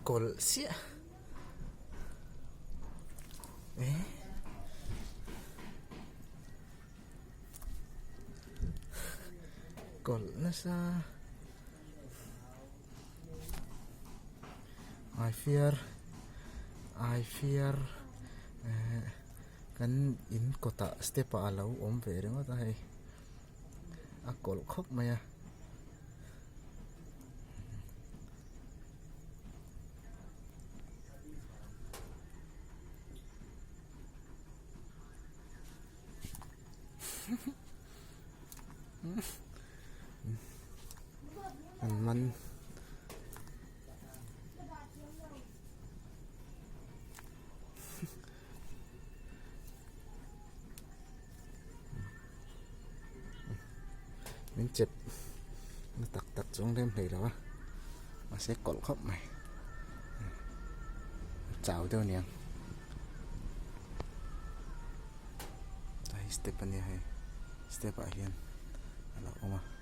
Kawlh siah eh kawlh nasa I fear I fear eh kan in kawtah step ah alo awm ve ringawt a hei a kawlh khawp mai a. An man min chep na tak tak chuang rem hlei lo a mahse kawlh khawp mai a chau deuh a niang hei step a nia hei step ah hian a lo awm a.